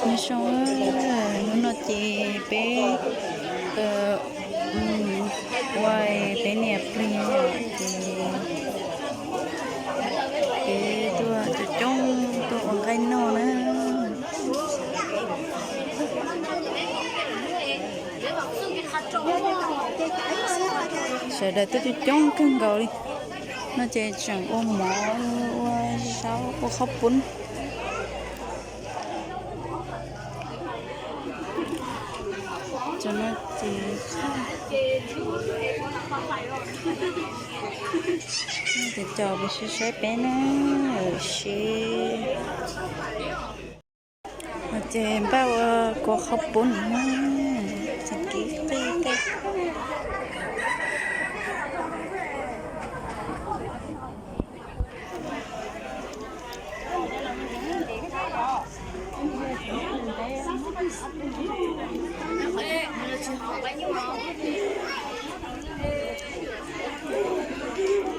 Nyob zoo, hnub no ces peb ua peb niam plig yom, ces peb tuaj coob coob tuaj ua nqaij noj na. Sawv daws tuaj coob coob kawg nkaus li. No ces tseem ua mov, ua zaub, ua qhob poob. Cov no ces, ces cov peb saib saib peb na, seb. Ces npaj ua kua qhob poob na, tseem kib qij tej.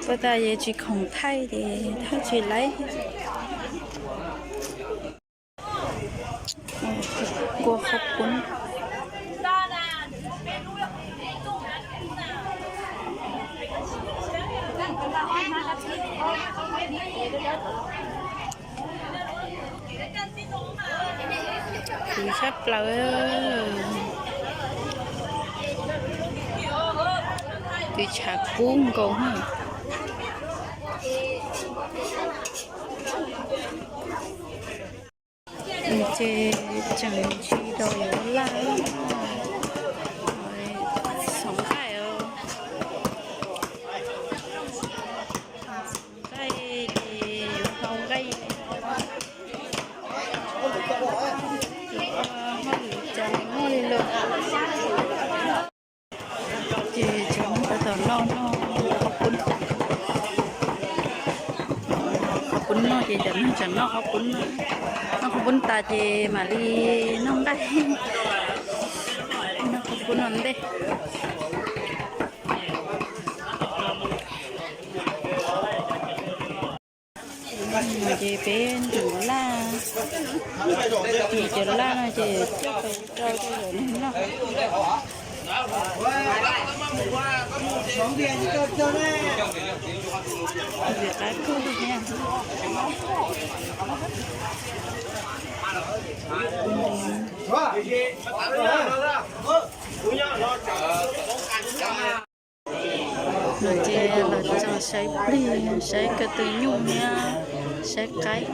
Puas tas yog tsis khoom thaij ces thaij tsis laib. Kua qhob poob. Khwv tshaj plaws. Tus tshav kub nkaus. Ces tseem tsis tau yuav laj, xov nqaij os. Nqaij ces yuav hau nqaij, hauj lwm cas muaj li lawm. Ces cov no tab tom noj, noj qhob poob, qhob poob noj ces cov neeg tseem noj qhob poob, noj qhob poob tas ces mam li noj nqaij, noj qhob poob no ntej. Ces peb ntim laj, ces cov laj no ces coj rau rau cov neeg noj. Vim qab kawg thiab. No ces los txog saib plig, saib ko tw nyuj thiab saib qaib.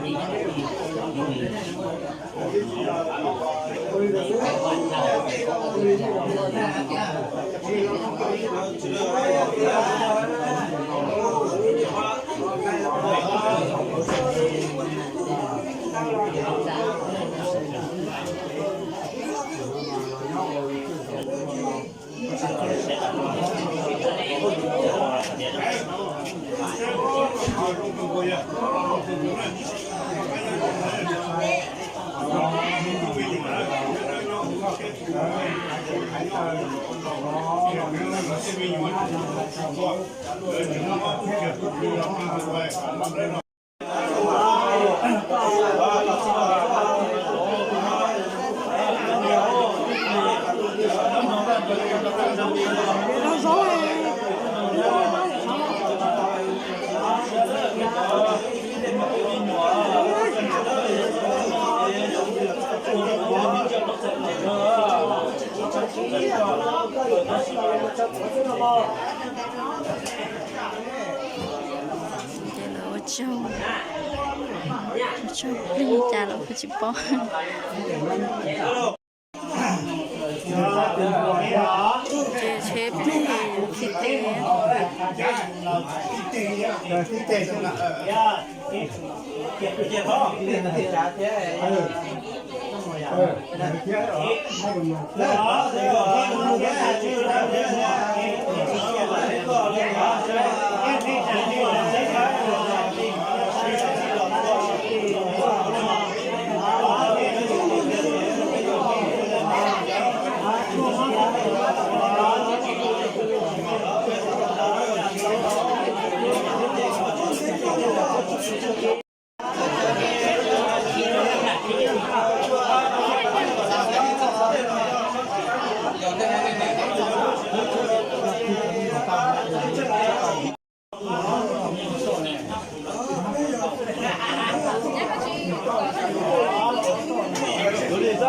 Ces lawv ua tsaug, ua tsaug plig cas los kuj tsis paub. Ces tsheb plig txi tes.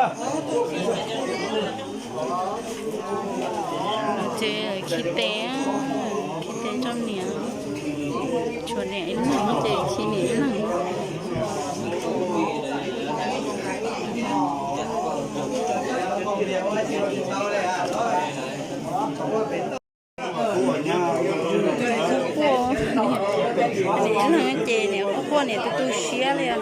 Ces khi tes, khi tes rau niam, tshuav niam ib leeg ces khi niam ib leeg. Niam ib leeg ces niam quaj quaj niam tu tu siab li os.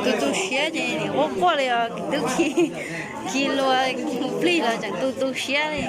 Tu tu siab ces niam quaj quaj li os, twb khi, khi lua hu plig los tseem tu tu siab li.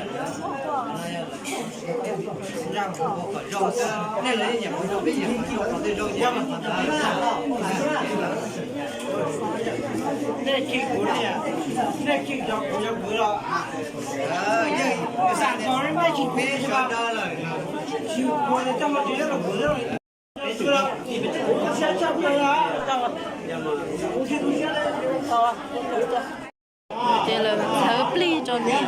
Ces lawv txhawb plig rau niam.